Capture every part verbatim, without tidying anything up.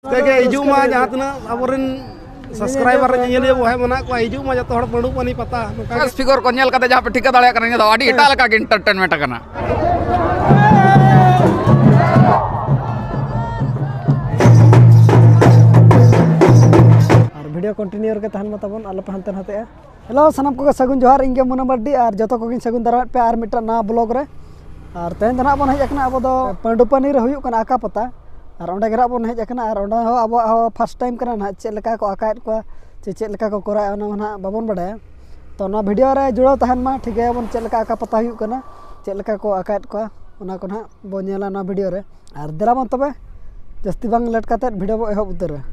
ᱛᱮᱜᱮ ᱦᱤᱡᱩᱜ ᱢᱟ, ᱡᱟᱦᱟᱸ ᱛᱤᱱᱟᱹᱜ ᱟᱵᱚᱨᱮᱱ subscriber ᱨᱮ ᱧᱮᱧᱮᱞᱤᱭᱟᱹ ᱵᱚᱭᱦᱟ ᱢᱮᱱᱟᱜ ᱠᱚᱣᱟ, ᱦᱤᱡᱩᱜ ᱢᱟ ᱡᱚᱛᱚ ᱦᱚᱲ ᱯᱟᱺᱰᱩ ᱯᱟᱹᱱᱤ ᱯᱟᱛᱟ᱾ ᱱᱚᱝᱠᱟ ᱜᱮ ᱯᱷᱤᱜᱚᱨ ᱠᱚ ᱧᱮᱞ ᱠᱟᱛᱮ ᱡᱟᱦᱟᱸ ᱯᱮ ᱴᱷᱤᱠᱟᱹ ᱫᱟᱲᱮᱭᱟᱜ ᱠᱟᱱᱟ, ᱱᱤᱭᱟᱹ ᱫᱚ ᱟᱹᱰᱤ ᱮᱴᱟᱜ ᱞᱮᱠᱟ ᱜᱮ entertainment ᱠᱟᱱᱟ᱾ ᱟᱨ video continue ᱨᱮᱜᱮ ᱛᱟᱦᱮᱱ ᱢᱟ ᱛᱟᱵᱚᱱ, ᱟᱞᱚᱯᱮ ᱦᱟᱱᱛᱮ ᱱᱟᱛᱮᱜᱼᱟ᱾ Hello, ᱥᱟᱱᱟᱢ ᱠᱚᱜᱮ ᱥᱟᱹᱜᱩᱱ ᱡᱚᱦᱟᱨ, ᱤᱧ ᱜᱮ ᱢᱩᱱᱟ ᱢᱟᱨᱰᱤ, ᱟᱨ ᱡᱚᱛᱚ ᱠᱚᱜᱮᱧ ᱥᱟᱹᱜᱩᱱ ᱫᱟᱨᱟᱢᱮᱫ ᱯᱮᱭᱟ ᱟᱨ ᱢᱤᱫᱴᱟᱝ ᱱᱟᱣᱟ vlog ᱨᱮ᱾ ᱟᱨ ᱛᱮᱦᱮᱧ ᱫᱚ ᱱᱟᱦᱟᱜ ᱵᱚᱱ ᱦᱮᱡ ᱟᱠᱟᱱᱟ, ᱟᱵᱚ ᱫᱚ ᱯᱟᱺᱰᱩᱯᱟᱱᱤ ᱨᱮ ᱦᱩᱭᱩᱜ ᱠᱟᱱᱟ ᱟᱠᱟ ᱯᱟᱛᱟ, ᱟᱨ ᱚᱸᱰᱮ ᱜᱮ ᱱᱟᱦᱟᱜ ᱵᱚᱱ ᱦᱮᱡ ᱟᱠᱟᱱᱟ, ᱟᱨ ᱚᱸᱰᱮ ᱦᱚᱸ ᱟᱵᱚᱣᱟᱜ ᱦᱚᱸ first time ᱠᱟᱱᱟ ᱱᱟᱦᱟᱜ᱾ ᱪᱮᱫ ᱞᱮᱠᱟ ᱠᱚ ᱟᱠᱟᱭᱮᱫ ᱠᱚᱣᱟ ᱥᱮ ᱪᱮᱫ ᱞᱮᱠᱟ ᱠᱚ ᱠᱚᱨᱟᱣᱮᱫᱼᱟ, ᱚᱱᱟ ᱢᱟ ᱱᱟᱦᱟᱜ ᱵᱟᱵᱚᱱ ᱵᱟᱰᱟᱭᱟ᱾ ᱛᱚ ᱱᱚᱣᱟ video ᱨᱮ ᱡᱩᱲᱟᱹᱣ ᱛᱟᱦᱮᱱ ᱢᱟ, ᱴᱷᱤᱠᱟᱹᱭᱟᱵᱚᱱ ᱪᱮᱫ ᱞᱮᱠᱟ ᱟᱠᱟ ᱯᱟᱛᱟ ᱦᱩᱭᱩᱜ ᱠᱟᱱᱟ, ᱪᱮᱫ ᱞᱮᱠᱟ ᱠᱚ ᱟᱠᱟᱭᱮᱫ ᱠᱚᱣᱟ, ᱚᱱᱟ ᱠᱚ ᱱᱟᱦᱟᱜ ᱵᱚᱱ ᱧᱮᱞᱟ ᱱᱚᱣᱟ video ᱨᱮ᱾ ᱟᱨ ᱫᱮᱞᱟ ᱵᱚᱱ ᱛᱚᱵᱮ, ᱡᱟᱹᱥᱛᱤ ᱵᱟᱝ late ᱠᱟᱛᱮᱫ video ᱵᱚ ᱮᱦᱚᱵ ᱩᱛᱟᱹᱨᱟ᱾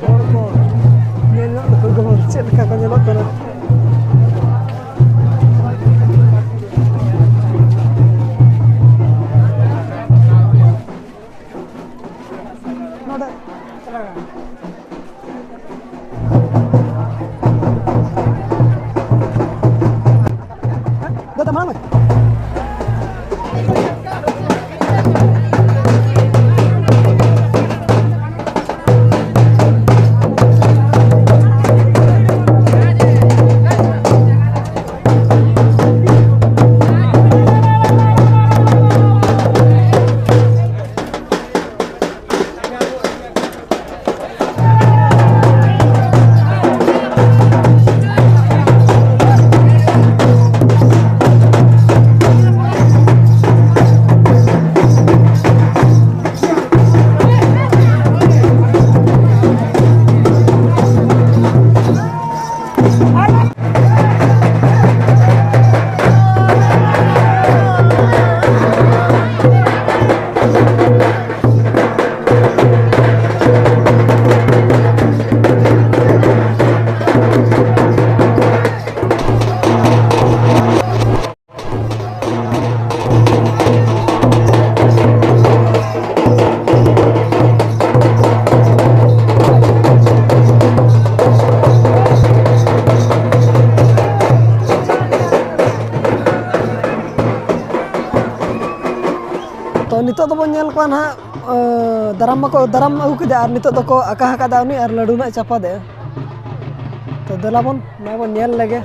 ᱦᱚᱲ ᱠᱚ ᱧᱮᱞ ᱧᱚᱜ ᱞᱮᱠᱚ ᱡᱮᱢᱚᱱ ᱪᱮᱫ ᱞᱮᱠᱟ ᱠᱚ ᱧᱮᱞᱚᱜ ᱠᱟᱱᱟ᱾ ᱱᱤᱛᱚᱜ ᱫᱚᱵᱚᱱ ᱧᱮᱞ ᱠᱚᱣᱟ ᱱᱟᱦᱟᱜ, ᱟᱸ, ᱫᱟᱨᱟᱢ ᱢᱟᱠᱚ ᱫᱟᱨᱟᱢ ᱟᱹᱜᱩ ᱠᱮᱫᱟ ᱟᱨ ᱱᱤᱛᱚᱜ ᱫᱚᱠᱚ ᱟᱠᱟ ᱟᱠᱟᱫᱟ ᱩᱱᱤ ᱟᱨ ᱞᱟᱹᱰᱩ ᱱᱟᱦᱟᱜ ᱮ ᱪᱟᱯᱟᱫᱮᱜᱼᱟ᱾ ᱛᱚ ᱫᱮᱞᱟ ᱵᱚᱱ ᱱᱚᱣᱟ ᱵᱚᱱ ᱧᱮᱞ ᱞᱮᱜᱮ᱾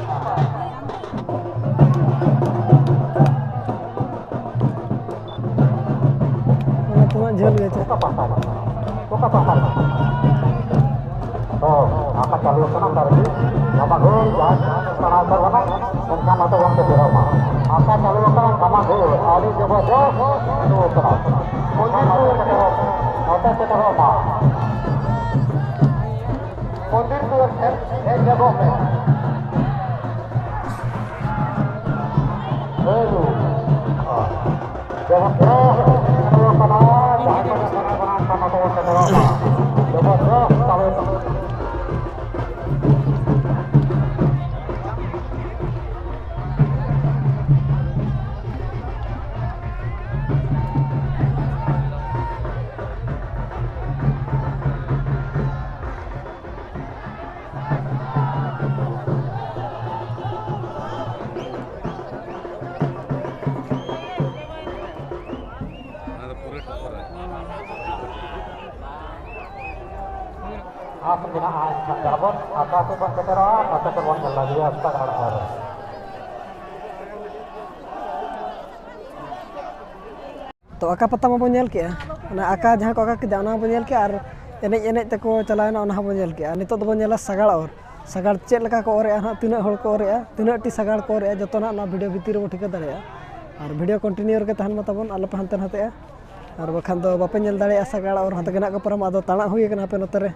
ᱚᱱᱟ ᱛᱤᱱᱟᱹᱜ ᱡᱷᱟᱹᱞ ᱜᱮ ᱪᱮ? ᱦᱚᱸ, ᱟᱠᱟ ᱪᱟᱹᱞᱩ ᱟᱠᱟᱱᱟ ᱚᱱᱠᱟ ᱨᱮᱜᱮ᱾ ᱜᱟᱢᱟᱜᱷᱩᱲ ᱡᱟᱦᱟᱸ ᱥᱮᱬᱟ ᱩᱛᱟᱹᱨ ᱠᱟᱱᱟ, ᱚᱱᱠᱟ ᱱᱚᱛᱮ ᱵᱚᱱ ᱥᱮᱴᱮᱨᱚᱜ ᱢᱟ᱾ ᱟᱠᱟ ᱪᱟᱹᱞᱩ ᱟᱠᱟᱱᱟ ᱜᱟᱢᱟᱜᱷᱩᱲ, ᱟᱹᱰᱤ ᱡᱚᱵᱚᱨᱫᱚᱥ ᱪᱟᱹᱞᱩ ᱟᱠᱟᱱᱟ᱾ ᱚᱱᱠᱟ ᱱᱚᱛᱮ ᱥᱮᱴᱮᱨᱚᱜ, ᱱᱚᱛᱮ ᱥᱮᱴᱮᱨᱚᱜ ᱢᱟ᱾ ᱢᱚᱱᱫᱤᱨ ᱫᱩᱣᱟᱹᱨ ᱴᱷᱮᱱ ᱦᱮᱡ ᱧᱚᱜᱚᱜ ᱢᱮ᱾ ᱦᱳᱭ᱾ ᱡᱚᱵᱚᱨᱫᱚᱥ ᱪᱟᱹᱞᱩ ᱟᱠᱟᱱᱟ, ᱡᱟᱦᱟᱸᱭ ᱠᱚ ᱥᱮᱴᱮᱨᱚᱜ ᱠᱟᱱᱟ, ᱚᱱᱠᱟ ᱱᱚᱛᱮ ᱵᱚᱱ ᱥᱮᱴᱮᱨᱚᱜ ᱢᱟ᱾ ᱡᱚᱵᱚᱨᱫᱚᱥ ᱪᱟᱹᱞᱩ ᱟᱠᱟᱱᱟ᱾ ᱟᱥ ᱢᱮᱱᱟᱜᱼᱟ, ᱮᱱᱠᱷᱟᱱ ᱛᱟᱵᱚᱱ ᱟᱠᱟ ᱥᱮᱫ ᱵᱚᱱ ᱥᱮᱴᱮᱨᱚᱜᱼᱟ, ᱱᱚᱛᱮ ᱥᱮᱫ ᱵᱚᱱ ᱧᱮᱞ ᱞᱟᱹᱜᱤᱫ ᱟᱥᱛᱟ ᱜᱟᱲ ᱟᱨ ᱛᱚ ᱟᱠᱟ ᱯᱟᱛᱟ ᱢᱟᱵᱚᱱ ᱧᱮᱞ ᱠᱮᱜᱼᱟ, ᱚᱱᱟ ᱟᱠᱟ ᱡᱟᱦᱟᱸ ᱠᱚ ᱟᱠᱟ ᱠᱮᱫᱟ ᱚᱱᱟ ᱦᱚᱸᱵᱚᱱ ᱧᱮᱞ ᱠᱮᱜᱼᱟ, ᱟᱨ ᱮᱱᱮᱡ ᱮᱱᱮᱡ ᱛᱮᱠᱚ ᱪᱟᱞᱟᱣᱮᱱᱟ ᱚᱱᱟ ᱦᱚᱸᱵᱚᱱ ᱧᱮᱞ ᱠᱮᱜᱼᱟ᱾ ᱱᱤᱛᱚᱜ ᱫᱚᱵᱚᱱ ᱧᱮᱞᱟ ᱥᱟᱜᱟᱲ ᱚᱨ, ᱥᱟᱜᱟᱲ ᱪᱮᱫ ᱞᱮᱠᱟ ᱠᱚ ᱚᱨᱮᱜᱼᱟ ᱦᱟᱸᱜ, ᱛᱤᱱᱟᱹᱜ ᱦᱚᱲ ᱠᱚ ᱚᱨᱮᱜᱼᱟ, ᱛᱤᱱᱟᱹᱜ ᱴᱤ ᱥᱟᱜᱟᱲ ᱠᱚ ᱚᱨᱮᱜᱼᱟ, ᱡᱚᱛᱚᱱᱟᱜ ᱱᱚᱣᱟ video ᱵᱷᱤᱛᱤᱨ ᱨᱮᱵᱚ ᱴᱷᱤᱠᱟᱹ ᱫᱟᱲᱮᱭᱟᱜᱼᱟ᱾ ᱟᱨ video continue ᱨᱮᱜᱮ ᱛᱟᱦᱮᱱ ᱢᱟ ᱛᱟᱵᱚᱱ, ᱟᱞᱚᱯᱮ ᱦᱟᱱᱛᱮ ᱱᱟᱛᱮᱜᱼᱟ, ᱟᱨ ᱵᱟᱠᱷᱟᱱ ᱫᱚ ᱵᱟᱯᱮ ᱧᱮᱞ ᱫᱟᱲᱮᱭᱟᱜᱼᱟ ᱥᱟᱜᱟᱲ ᱚᱨ᱾ ᱦᱟᱱᱛᱮ ᱜᱮ ᱱᱟᱜ ᱠᱚ ᱯᱟᱨᱚᱢᱚᱜᱼᱟ, ᱟᱫᱚ ᱛᱟᱲᱟᱜ ᱦᱩᱭ ᱟᱠᱟᱱᱟ ᱦᱟᱯᱮ ᱱᱚᱛᱮ ᱨᱮ᱾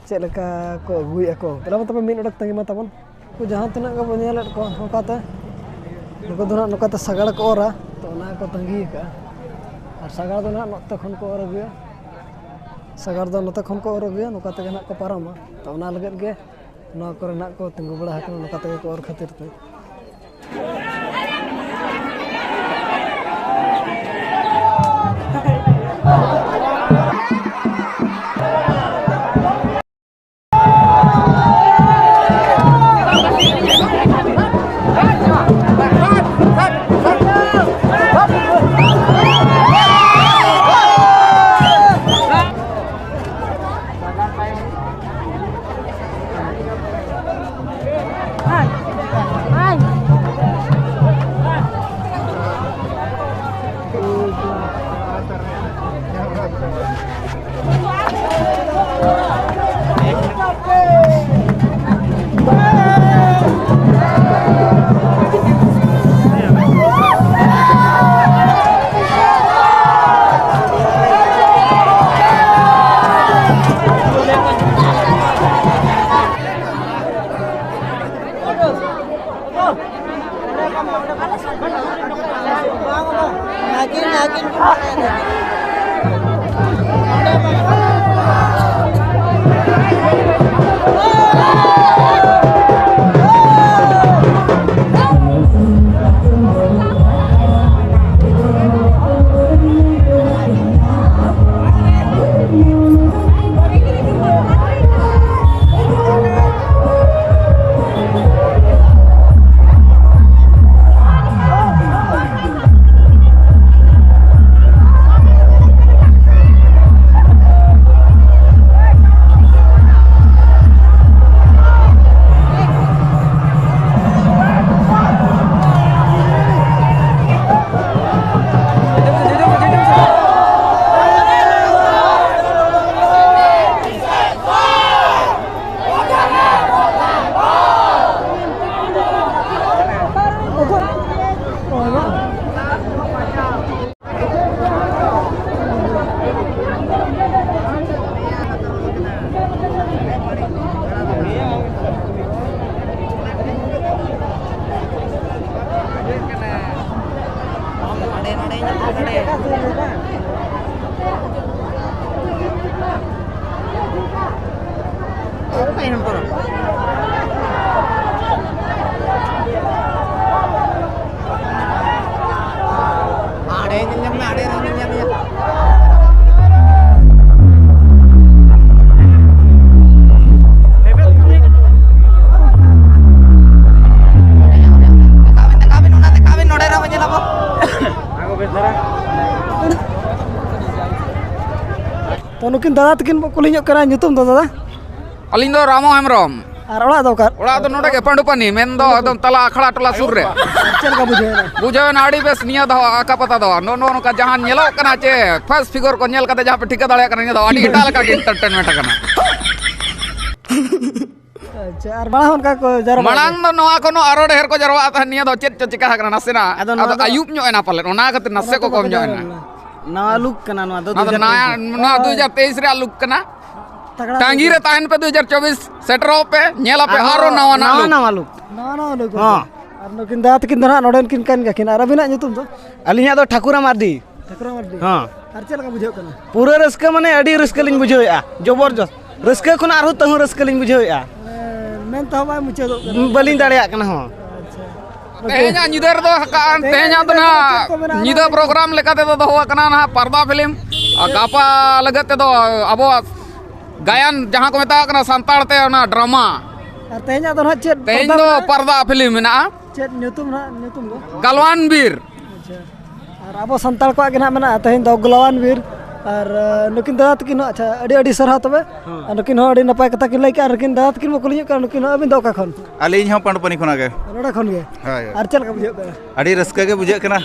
ᱪᱮᱫ ᱞᱮᱠᱟ ᱠᱚ ᱟᱹᱜᱩᱭᱮᱫᱼᱟ ᱠᱚ᱾ ᱫᱮᱞᱟ ᱵᱚᱱ ᱛᱚᱵᱮ ᱢᱤᱫ ᱚᱰᱚᱠ ᱛᱟᱺᱜᱤ ᱢᱟ ᱛᱟᱵᱚᱱ᱾ ᱩᱱᱠᱩ ᱡᱟᱦᱟᱸ ᱛᱤᱱᱟᱹᱜ ᱜᱮᱵᱚᱱ ᱧᱮᱞᱮᱫ ᱠᱚᱣᱟ ᱱᱚᱝᱠᱟᱛᱮ, ᱱᱩᱠᱩ ᱫᱚ ᱱᱟᱜ ᱱᱚᱝᱠᱟᱛᱮ ᱥᱟᱜᱟᱲ ᱠᱚ ᱚᱨᱟ, ᱛᱚ ᱚᱱᱟ ᱜᱮᱠᱚ ᱛᱟᱺᱜᱤ ᱟᱠᱟᱫᱼᱟ᱾ ᱟᱨ ᱥᱟᱜᱟᱲ ᱫᱚ ᱱᱟᱜ ᱱᱚᱛᱮ ᱠᱷᱚᱱ ᱠᱚ ᱚᱨ ᱟᱹᱜᱩᱭᱟ, ᱥᱟᱜᱟᱲ ᱫᱚ ᱱᱚᱛᱮ ᱠᱷᱚᱱ ᱠᱚ ᱚᱨ ᱟᱹᱜᱩᱭᱟ, ᱱᱚᱝᱠᱟ ᱛᱮᱜᱮ ᱱᱟᱜ ᱠᱚ ᱯᱟᱨᱚᱢᱟ᱾ ᱛᱚ ᱚᱱᱟ ᱞᱟᱹᱜᱤᱫ ᱜᱮ ᱱᱚᱣᱟ ᱠᱚᱨᱮ ᱱᱟᱜ ᱠᱚ ᱛᱤᱸᱜᱩ ᱵᱟᱲᱟ ᱟᱠᱟᱱᱟ, ᱱᱚᱝᱠᱟ ᱛᱮᱜᱮ ᱠᱚ ᱚᱨ ᱠᱷᱟᱹᱛᱤᱨ ᱛᱮ᱾ ᱟᱲᱮ ᱧᱮᱞ ᱧᱟᱢ ᱢᱮ, ᱟᱲᱮ ᱨᱮ ᱧᱮᱞ ᱧᱟᱢ ᱢᱮᱭᱟ᱾ ᱫᱮᱠᱷᱟᱣ ᱵᱤᱱ, ᱫᱮᱠᱷᱟᱣ ᱵᱤᱱ, ᱚᱱᱟ ᱫᱮᱠᱷᱟᱣ ᱵᱤᱱ, ᱱᱚᱰᱮ ᱨᱮᱦᱚᱸ ᱧᱮᱞ ᱟᱵᱚ᱾ ᱛᱚ, ᱱᱩᱠᱤᱱ ᱫᱟᱫᱟ ᱛᱟᱹᱠᱤᱱ ᱵᱚ ᱠᱩᱞᱤ ᱧᱚᱜ ᱠᱟᱱᱟ, ᱧᱩᱛᱩᱢ ᱫᱚ ᱫᱟᱫᱟ? ᱟᱹᱞᱤᱧ ᱫᱚ ᱨᱟᱢᱚ ᱦᱮᱢᱵᱨᱚᱢ᱾ ᱟᱨ ᱚᱲᱟᱜ ᱫᱚ ᱚᱠᱟ? ᱚᱲᱟᱜ ᱫᱚ ᱱᱚᱰᱮ ᱜᱮ, ᱯᱟᱹᱰᱩᱯᱟᱱᱤ, ᱢᱮᱱ ᱫᱚ ᱮᱠᱫᱚᱢ ᱛᱟᱞᱟ ᱟᱠᱷᱲᱟ ᱴᱚᱞᱟ ᱥᱩᱨ ᱨᱮ᱾ ᱪᱮᱫ ᱞᱮᱠᱟ ᱵᱩᱡᱷᱟᱹᱣ ᱮᱱᱟ? ᱵᱩᱡᱷᱟᱹᱣ ᱮᱱᱟ ᱟᱹᱰᱤ ᱵᱮᱥ᱾ ᱱᱤᱭᱟᱹ ᱫᱷᱟᱣ ᱟᱠᱟ ᱯᱟᱛᱟ ᱫᱚ ᱱᱚᱜᱼᱚ ᱱᱚᱝᱠᱟ ᱡᱟᱦᱟᱸ ᱧᱮᱞᱚᱜ ᱠᱟᱱᱟ ᱪᱮ, ᱯᱷᱟᱥᱴ ᱯᱷᱤᱜᱚᱨ ᱠᱚ ᱧᱮᱞ ᱠᱟᱛᱮ ᱡᱟᱦᱟᱸ ᱯᱮ ᱴᱷᱤᱠᱟᱹ ᱫᱟᱲᱮᱭᱟᱜ ᱠᱟᱱᱟ, ᱱᱤᱭᱟᱹ ᱫᱚ ᱟᱹᱰᱤ ᱮᱴᱟᱜ ᱞᱮᱠᱟ ᱜᱮ ᱮᱱᱴᱟᱨᱴᱮᱱᱢᱮᱱᱴ ᱟᱠᱟᱱᱟ᱾ ᱟᱪᱪᱷᱟ, ᱟᱨ ᱢᱟᱲᱟᱝ ᱦᱚᱸ ᱚᱱᱠᱟ ᱠᱚ ᱡᱟᱣᱨᱟ ᱵᱟᱲᱟᱜ ᱢᱟᱲᱟᱝ ᱜᱮᱭᱟ? ᱫᱚ ᱱᱚᱣᱟ ᱠᱷᱚᱱ ᱦᱚᱸ ᱟᱨᱚ ᱰᱷᱮᱨ ᱠᱚ ᱡᱟᱨᱣᱟᱜ ᱛᱟᱦᱮᱸᱫ, ᱱᱤᱭᱟᱹ ᱫᱚ ᱪᱮᱫ ᱪᱚ ᱪᱤᱠᱟ ᱟᱠᱟᱱᱟ ᱱᱟᱥᱮᱱᱟᱜ᱾ ᱟᱫᱚ ᱱᱚᱣᱟ ᱟᱫᱚ ᱫᱚ ᱟᱹᱭᱩᱵ ᱧᱚᱜ ᱮᱱᱟ ᱯᱟᱞᱮᱫ, ᱚᱱᱟ ᱠᱷᱟᱹᱛᱤᱨ ᱱᱟᱥᱮ ᱚᱱᱟ ᱠᱚ ᱠᱚ ᱠᱚᱢ ᱵᱟᱠᱚ ᱧᱚᱜ ᱡᱟᱣᱨᱟ ᱮᱱᱟ᱾ ᱞᱮᱱᱟ᱾ ᱱᱟᱣᱟ ᱞᱩᱠ ᱠᱟᱱᱟ ᱱᱚᱣᱟ ᱫᱚ, ᱱᱚᱣᱟ ᱫᱚ ᱫᱩ ᱦᱟᱡᱟᱨ ᱛᱮᱭᱤᱥ ᱱᱟᱭᱟ, ᱨᱮ᱾ ᱱᱚᱣᱟ ᱦᱳᱭ᱾ ᱫᱩ ᱦᱟᱡᱟᱨ ᱛᱮᱭᱤᱥ ᱨᱮᱭᱟᱜ ᱞᱩᱠ ᱠᱟᱱᱟ᱾ ᱛᱟᱜᱽᱲᱟ ᱛᱟᱺᱜᱤ ᱨᱮ ᱛᱟᱦᱮᱱ ᱯᱮ ᱫᱩ ᱦᱟᱡᱟᱨ ᱪᱚᱵᱵᱤᱥ ᱥᱮᱴᱮᱨᱚᱜ ᱯᱮ, ᱧᱮᱞ ᱟᱯᱮ ᱟᱨᱦᱚᱸ ᱟᱨᱦᱚᱸ ᱱᱟᱣᱟ ᱱᱟᱣᱟ ᱱᱟᱣᱟ ᱞᱩᱠ᱾ ᱱᱟᱣᱟ ᱱᱟᱣᱟ ᱞᱩᱠ᱾ ᱦᱚᱸ᱾ ᱟᱨ ᱱᱩᱠᱤᱱ ᱫᱟᱫᱟ ᱛᱟᱹᱠᱤᱱ ᱫᱚ ᱱᱟᱦᱟᱜ ᱱᱚᱰᱮᱱ ᱠᱤᱱ ᱠᱟᱱ ᱜᱮᱭᱟ ᱠᱤᱱ᱾ ᱟᱨ ᱟᱹᱵᱤᱱᱟᱜ ᱧᱩᱛᱩᱢ ᱫᱚ? ᱟᱹᱞᱤᱧᱟᱜ ᱫᱚ ᱴᱷᱟᱹᱠᱩᱨᱟ ᱢᱟᱨᱰᱤ᱾ ᱴᱷᱟᱹᱠᱩᱨᱟ ᱢᱟᱨᱰᱤ᱾ ᱦᱚᱸ᱾ ᱟᱨ ᱪᱮᱫ ᱞᱮᱠᱟ ᱵᱩᱡᱷᱟᱹᱜ ᱠᱟᱱᱟ? ᱯᱩᱨᱟᱹ ᱨᱟᱹᱥᱠᱟᱹ, ᱢᱟᱱᱮ ᱟᱹᱰᱤ ᱨᱟᱹᱥᱠᱟᱹ ᱞᱤᱧ ᱵᱩᱡᱷᱟᱹᱣᱮᱫᱼᱟ, ᱡᱚᱵᱚᱨᱡᱚᱥᱛ ᱨᱟᱹᱥᱠᱟᱹ ᱠᱷᱚᱱᱟᱜ ᱟᱨᱦᱚᱸ ᱛᱟᱹᱦᱩ ᱨᱟᱹᱥᱠᱟᱹ ᱞᱤᱧ ᱵᱩᱡᱷᱟᱹᱣᱮᱫᱼᱟ᱾ ᱢᱟᱱᱮ ᱢᱮᱱ ᱛᱮᱦᱚᱸ ᱵᱟᱭ ᱢᱩᱪᱟᱹᱫᱚᱜ ᱠᱟᱱᱟ᱾ ᱵᱟᱹᱞᱤᱧ ᱫᱟᱲᱮᱭᱟᱜ ᱠᱟᱱᱟ ᱦᱚᱸ᱾ ᱟᱪᱪᱷᱟ᱾ ᱛᱮᱦᱮᱧᱟᱜ ᱧᱤᱫᱟᱹ ᱨᱮᱫᱚ ᱦᱟᱸᱜ ᱠᱷᱟᱱ, ᱛᱮᱦᱮᱧᱟᱜ ᱫᱚ ᱛᱮᱦᱮᱧᱟᱜ ᱧᱤᱫᱟᱹ ᱫᱚ ᱱᱟᱦᱟᱜ ᱪᱮᱫ ᱠᱚ ᱢᱮᱱᱟᱜᱼᱟ? ᱧᱤᱫᱟᱹ ᱯᱨᱳᱜᱨᱟᱢ ᱞᱮᱠᱟ ᱛᱮᱫᱚ ᱫᱚᱦᱚ ᱟᱠᱟᱱᱟ ᱱᱟᱦᱟᱜ ᱯᱟᱨᱫᱟ ᱯᱷᱤᱞᱢ᱾ ᱟᱨ ᱪᱮᱫ? ᱜᱟᱯᱟ ᱞᱟᱹᱜᱤᱫ ᱛᱮᱫᱚ ᱟᱵᱚᱣᱟᱜ ᱜᱟᱭᱟᱱ, ᱡᱟᱦᱟᱸ ᱠᱚ ᱢᱮᱛᱟᱜ ᱠᱟᱱᱟ ᱥᱟᱱᱛᱟᱲ ᱛᱮ ᱚᱱᱟ ᱰᱨᱟᱢᱟ᱾ ᱟᱨ ᱛᱮᱦᱮᱧᱟᱜ ᱫᱚ ᱱᱟᱦᱟᱜ ᱪᱮᱫ ᱛᱮᱦᱮᱧ ᱯᱨᱳᱜᱨᱟᱢ ᱫᱚ ᱢᱮᱱᱟᱜᱼᱟ? ᱯᱟᱨᱫᱟ ᱯᱷᱤᱞᱢ ᱢᱮᱱᱟᱜᱼᱟ᱾ ᱪᱮᱫ ᱧᱩᱛᱩᱢ ᱱᱟᱦᱟᱜ, ᱧᱩᱛᱩᱢ ᱫᱚ? ᱜᱟᱞᱣᱟᱱ ᱵᱤᱨ᱾ ᱟᱪᱪᱷᱟ᱾ ᱟᱨ ᱟᱵᱚ ᱥᱟᱱᱛᱟᱲ ᱠᱚᱣᱟᱜ ᱜᱮ ᱱᱟᱦᱟᱜ ᱢᱮᱱᱟᱜᱼᱟ ᱛᱮᱦᱮᱧ ᱫᱚ ᱜᱟᱞᱣᱟᱱ ᱵᱤᱨ᱾ ᱟᱨ, ᱟᱸ, ᱱᱩᱠᱤᱱ ᱫᱟᱫᱟ ᱛᱟᱹᱠᱤᱱ ᱦᱚᱸ, ᱟᱪᱪᱷᱟ, ᱟᱹᱰᱤ ᱟᱹᱰᱤ ᱥᱟᱨᱦᱟᱣ ᱛᱚᱵᱮ᱾ ᱦᱮᱸ᱾ ᱟᱨ ᱱᱩᱠᱤᱱ ᱦᱚᱸ ᱟᱹᱰᱤ ᱱᱟᱯᱟᱭ ᱠᱟᱛᱷᱟ ᱠᱤᱱ ᱞᱟᱹᱭ ᱠᱮᱜᱼᱟ᱾ ᱟᱨ ᱱᱩᱠᱤᱱ ᱦᱚᱸ, ᱟᱹᱵᱤᱱ ᱫᱚ ᱚᱠᱟ ᱠᱷᱚᱱ? ᱟᱹᱞᱤᱧ ᱦᱚᱸ ᱯᱟᱺᱰᱩᱯᱟᱹᱱᱤ ᱠᱷᱚᱱᱟᱜ ᱜᱮ᱾ ᱱᱚᱰᱮ ᱠᱷᱚᱱ ᱜᱮ? ᱦᱳᱭ, ᱦᱳᱭ᱾ ᱟᱨ ᱪᱮᱫ ᱞᱮᱠᱟ ᱵᱩᱡᱷᱟᱹᱜ ᱠᱟᱱᱟ? ᱟᱹᱰᱤ ᱨᱟᱹᱥᱠᱟᱹ ᱜᱮ ᱵᱩᱡᱷᱟᱹᱜ ᱠᱟᱱᱟ᱾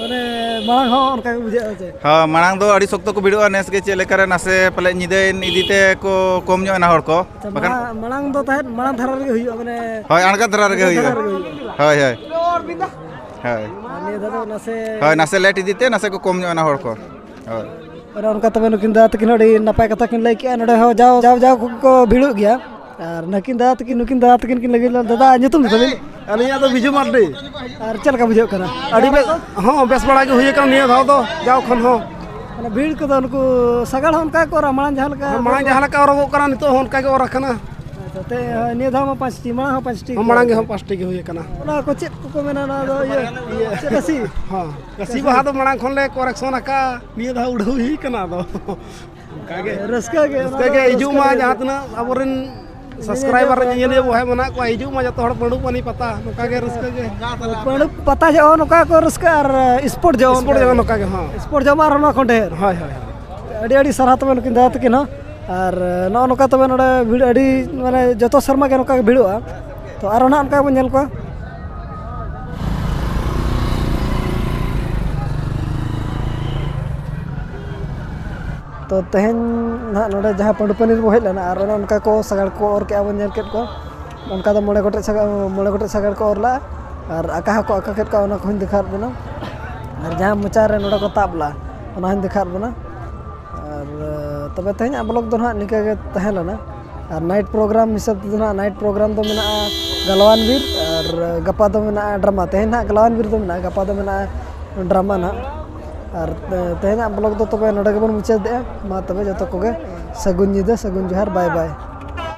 ᱢᱟᱱᱮ ᱢᱟᱲᱟᱝ ᱦᱚᱸ ᱚᱱᱠᱟ ᱜᱮ ᱵᱩᱡᱷᱟᱹᱜᱼᱟ ᱥᱮ? ᱦᱚᱸ, ᱢᱟᱲᱟᱝ ᱫᱚ ᱟᱹᱰᱤ ᱥᱚᱠᱛᱚ ᱠᱚ ᱵᱷᱤᱲᱚᱜᱼᱟ, ᱱᱮᱥ ᱜᱮ ᱪᱮᱫ ᱞᱮᱠᱟᱨᱮ ᱱᱟᱥᱮ ᱯᱟᱞᱮ ᱧᱤᱫᱟᱹᱭᱮᱱ ᱤᱫᱤ ᱛᱮ ᱠᱚ ᱠᱚᱢ ᱧᱚᱜ ᱮᱱᱟ ᱦᱚᱲ ᱠᱚ᱾ ᱟᱪᱪᱷᱟ, ᱵᱟᱠᱷᱟᱱ ᱢᱟᱲᱟᱝ, ᱢᱟᱲᱟᱝ ᱫᱚ ᱛᱟᱦᱮᱸᱫ, ᱢᱟᱲᱟᱝ ᱫᱷᱟᱨᱟ ᱨᱮᱜᱮ ᱦᱩᱭᱩᱜᱼᱟ, ᱢᱟᱱᱮ ᱦᱳᱭ, ᱟᱬᱜᱟᱛ ᱫᱷᱟᱨᱟ ᱨᱮᱜᱮ ᱟᱬᱜᱟᱛ ᱦᱩᱭᱩᱜᱼᱟ᱾ ᱫᱷᱟᱨᱟ ᱨᱮᱜᱮ ᱦᱩᱭᱩᱜᱼᱟ᱾ ᱦᱳᱭ, ᱦᱳᱭ᱾ ᱦᱳᱭ᱾ ᱟᱨ ᱱᱤᱭᱟᱹ ᱫᱷᱟᱣ ᱫᱚ ᱱᱟᱥᱮ ᱦᱳᱭ, ᱱᱟᱥᱮ ᱞᱮᱴ ᱤᱫᱤ ᱛᱮ ᱱᱟᱥᱮ ᱠᱚ ᱠᱚᱢ ᱧᱚᱜ ᱮᱱᱟ ᱦᱚᱲ ᱠᱚ᱾ ᱦᱳᱭ᱾ ᱚᱱᱮ ᱚᱱᱠᱟ ᱛᱚᱵᱮ ᱱᱩᱠᱤᱱ ᱫᱟᱫᱟ ᱛᱟᱹᱠᱤᱱ ᱦᱚᱸ ᱟᱹᱰᱤ ᱱᱟᱯᱟᱭ ᱠᱟᱛᱷᱟ ᱠᱤᱱ ᱞᱟᱹᱭ ᱠᱮᱜᱼᱟ᱾ ᱱᱚᱰᱮ ᱦᱚᱸ ᱡᱟᱣ, ᱡᱟᱣ, ᱡᱟᱣ ᱠᱚ ᱵᱷᱤᱲᱚᱜ ᱜᱮᱭᱟ᱾ ᱟᱨ ᱱᱩᱠᱤᱱ ᱫᱟᱫᱟ ᱛᱟᱹᱠᱤᱱ, ᱱᱩᱠᱤᱱ ᱫᱟᱫᱟ ᱛᱟᱹᱠᱤᱱ ᱠᱤᱱ ᱞᱟᱹᱜᱤᱫ, ᱫᱟᱫᱟ, ᱧᱩᱛᱩᱢ ᱫᱚ ᱛᱟᱹᱵᱤᱱ? ᱟᱹᱞᱤᱧᱟᱜ ᱫᱚ ᱵᱤᱡᱩ ᱢᱟᱨᱰᱤ᱾ ᱟᱨ ᱪᱮᱫ ᱞᱮᱠᱟ ᱵᱩᱡᱷᱟᱹᱜ ᱠᱟᱱᱟ? ᱟᱹᱰᱤ ᱵᱮᱥ, ᱦᱚᱸ, ᱵᱮᱥ ᱵᱟᱲᱟ ᱜᱮ ᱦᱩᱭ ᱟᱠᱟᱱᱟ ᱱᱤᱭᱟᱹ ᱫᱷᱟᱣ ᱫᱚ, ᱡᱟᱣ ᱠᱷᱚᱱ ᱦᱚᱸ᱾ ᱢᱟᱱᱮ ᱵᱷᱤᱲ ᱠᱚᱫᱚ ᱱᱩᱠᱩ ᱥᱟᱜᱟᱲ ᱦᱚᱸ ᱚᱱᱠᱟ ᱜᱮᱠᱚ ᱚᱨᱟ, ᱢᱟᱲᱟᱝ ᱡᱟᱦᱟᱸ ᱞᱮᱠᱟ ᱦᱚᱸ, ᱢᱟᱲᱟᱝ ᱡᱟᱦᱟᱸ ᱞᱮᱠᱟ ᱚᱨᱚᱜᱚᱜ ᱠᱟᱱᱟ, ᱱᱤᱛᱚᱜ ᱦᱚᱸ ᱚᱱᱠᱟ ᱜᱮ ᱚᱨ ᱟᱠᱟᱱᱟ᱾ ᱟᱪᱪᱷᱟ, ᱛᱮ, ᱦᱳᱭ, ᱱᱤᱭᱟᱹ ᱫᱷᱟᱣ ᱢᱟ ᱯᱟᱸᱪᱴᱤ, ᱢᱟᱲᱟᱝ ᱦᱚᱸ ᱯᱟᱸᱪᱴᱤ ᱦᱚᱸ, ᱜᱮ ᱢᱟᱲᱟᱝ ᱦᱩᱭ ᱜᱮ ᱦᱚᱸ ᱟᱠᱟᱱᱟ᱾ ᱯᱟᱸᱪᱴᱤ ᱜᱮ ᱦᱩᱭ ᱟᱠᱟᱱᱟ᱾ ᱚᱱᱟ ᱠᱚ ᱪᱮᱫ ᱠᱚᱠᱚ ᱢᱮᱱᱟ, ᱚᱱᱟ ᱫᱚ ᱤᱭᱟᱹ, ᱤᱭᱟᱹ, ᱪᱮᱫ ᱨᱟᱹᱥᱤ? ᱦᱚᱸ, ᱨᱟᱹᱥᱤ ᱵᱟᱦᱟ ᱫᱚ ᱢᱟᱲᱟᱝ ᱠᱷᱚᱱ ᱞᱮ ᱠᱚᱨᱮᱠᱥᱚᱱ ᱟᱠᱟᱫᱼᱟ, ᱱᱤᱭᱟᱹ ᱫᱷᱟᱣ ᱩᱰᱷᱟᱹᱣ ᱦᱩᱭ ᱠᱟᱱᱟ ᱟᱫᱚ᱾ ᱚᱱᱠᱟ ᱜᱮ᱾ ᱨᱟᱹᱥᱠᱟᱹ ᱜᱮ, ᱚᱱᱟ ᱨᱟᱹᱥᱠᱟᱹ ᱫᱚ ᱜᱮ ᱦᱤᱡᱩᱜ ᱨᱟᱹᱥᱠᱟᱹ ᱢᱟ, ᱜᱮ᱾ ᱡᱟᱦᱟᱸ ᱛᱤᱱᱟᱹᱜ ᱟᱵᱚᱨᱮᱱ ᱧᱮᱧᱮᱞ ᱥᱟᱵᱥᱠᱨᱟᱭᱵᱟᱨ ᱠᱚ ᱧᱮᱧᱮᱞᱤᱭᱟᱹ ᱦᱤᱡᱩᱜ᱾ ᱵᱚᱭᱦᱟ ᱢᱮᱱᱟᱜ ᱠᱚᱣᱟ, ᱦᱤᱡᱩᱜ ᱢᱟ ᱡᱚᱛᱚ ᱦᱚᱲ ᱯᱟᱺᱰᱩ ᱯᱟᱹᱱᱤ ᱯᱟᱛᱟ, ᱱᱚᱝᱠᱟ ᱜᱮ ᱨᱟᱹᱥᱠᱟᱹ ᱜᱮ᱾ ᱯᱟᱺᱰᱩ ᱯᱟᱛᱟ ᱡᱚᱜ ᱱᱚᱝᱠᱟ ᱠᱚ ᱨᱟᱹᱥᱠᱟᱹ ᱟᱨ ᱥᱯᱳᱨᱴ ᱡᱚᱜ ᱥᱯᱳᱨᱴ ᱚᱱᱠᱟ ᱡᱚᱜ ᱜᱮ᱾ ᱱᱚᱝᱠᱟ ᱜᱮ, ᱦᱚᱸ᱾ ᱥᱯᱳᱨᱴ ᱡᱚᱜ ᱢᱟ ᱟᱨ ᱚᱱᱟ ᱠᱷᱚᱱ ᱰᱷᱮᱨ᱾ ᱦᱳᱭ, ᱦᱳᱭ, ᱦᱳᱭ᱾ ᱟᱹᱰᱤ ᱟᱹᱰᱤ ᱥᱟᱨᱦᱟᱣ ᱛᱟᱵᱮᱱ ᱱᱩᱠᱤᱱ ᱫᱟᱫᱟ ᱛᱟᱹᱠᱤᱱ ᱦᱚᱸ᱾ ᱟᱨ ᱱᱚᱜᱼᱚ ᱱᱚᱝᱠᱟ ᱛᱚᱵᱮ ᱱᱚᱰᱮ ᱵᱷᱤᱲ ᱟᱹᱰᱤ, ᱢᱟᱱᱮ, ᱡᱚᱛᱚ ᱥᱮᱨᱢᱟ ᱜᱮ ᱱᱚᱝᱠᱟ ᱜᱮ ᱵᱷᱤᱲᱚᱜᱼᱟ᱾ ᱛᱚ ᱟᱨᱚ ᱱᱟᱦᱟᱜ ᱚᱱᱠᱟ ᱜᱮᱵᱚᱱ ᱧᱮᱞ ᱠᱚᱣᱟ᱾ ᱛᱚ ᱛᱮᱦᱮᱧ ᱱᱟᱦᱟᱜ ᱱᱚᱰᱮ ᱡᱟᱦᱟᱸ ᱯᱟᱺᱰᱩᱯᱟᱹᱱᱤ ᱨᱮᱵᱚ ᱦᱮᱡ ᱞᱮᱱᱟ, ᱟᱨ ᱚᱱᱮ ᱚᱱᱠᱟ ᱠᱚ ᱥᱟᱜᱟᱲ ᱠᱚ ᱚᱨ ᱠᱮᱜᱼᱟ, ᱵᱚᱱ ᱧᱮᱞ ᱠᱮᱫ ᱠᱚᱣᱟ᱾ ᱚᱱᱠᱟ ᱫᱚ ᱢᱚᱬᱮ ᱜᱚᱴᱮᱡ ᱥᱟᱜᱟᱲ, ᱢᱚᱬᱮ ᱜᱚᱴᱮᱡ ᱥᱟᱜᱟᱲ ᱠᱚ ᱚᱨ ᱞᱟᱜᱼᱟ᱾ ᱟᱨ ᱟᱠᱟ ᱦᱚᱸᱠᱚ ᱟᱠᱟ ᱠᱮᱫ ᱠᱚᱣᱟ, ᱚᱱᱟ ᱠᱚᱦᱚᱸᱧ ᱫᱮᱠᱷᱟᱣᱟᱫ ᱵᱚᱱᱟ᱾ ᱟᱨ ᱡᱟᱦᱟᱸ ᱢᱚᱪᱟ ᱨᱮ ᱱᱚᱰᱮ ᱠᱚ ᱛᱟᱵ ᱞᱟᱜᱼᱟ, ᱚᱱᱟ ᱦᱚᱸᱧ ᱫᱮᱠᱷᱟᱣᱟᱫ ᱵᱚᱱᱟ᱾ ᱟᱨ, ᱟᱨ ᱛᱚᱵᱮ ᱛᱮᱦᱮᱧᱟᱜ ᱵᱞᱚᱜ ᱫᱚ ᱱᱟᱦᱟᱜ ᱱᱤᱝᱠᱟᱹ ᱜᱮ ᱛᱟᱦᱮᱸ ᱞᱮᱱᱟ᱾ ᱟᱨ ᱱᱟᱭᱤᱴ ᱯᱨᱳᱜᱨᱟᱢ ᱦᱤᱥᱟᱹᱵ ᱛᱮᱫᱚ ᱱᱟᱦᱟᱜ ᱱᱟᱭᱤᱴ ᱯᱨᱳᱜᱨᱟᱢ ᱫᱚ ᱢᱮᱱᱟᱜᱼᱟ ᱜᱟᱞᱣᱟᱱ ᱵᱤᱨ, ᱟᱨ ᱜᱟᱯᱟ ᱫᱚ ᱢᱮᱱᱟᱜᱼᱟ ᱰᱨᱟᱢᱟ᱾ ᱛᱮᱦᱮᱧ ᱱᱟᱦᱟᱜ ᱜᱟᱞᱣᱟᱱ ᱵᱤᱨ ᱫᱚ ᱢᱮᱱᱟᱜᱼᱟ, ᱜᱟᱯᱟ ᱫᱚ ᱢᱮᱱᱟᱜᱼᱟ ᱰᱨᱟᱢᱟ ᱱᱟᱦᱟᱜ᱾ ᱟᱨ ᱛᱮᱦᱮᱧᱟᱜ ᱵᱞᱚᱜ ᱫᱚ ᱛᱚᱵᱮ ᱱᱚᱰᱮ ᱜᱮᱵᱚᱱ ᱢᱩᱪᱟᱹᱫᱮᱜᱼᱟ᱾ ᱢᱟ ᱛᱚᱵᱮ ᱡᱚᱛᱚ ᱠᱚᱜᱮ ᱥᱟᱹᱜᱩᱱ ᱧᱤᱫᱟᱹ, ᱥᱟᱹᱜᱩᱱ ᱡᱚᱦᱟᱨ, ᱵᱟᱭ ᱵᱟᱭ᱾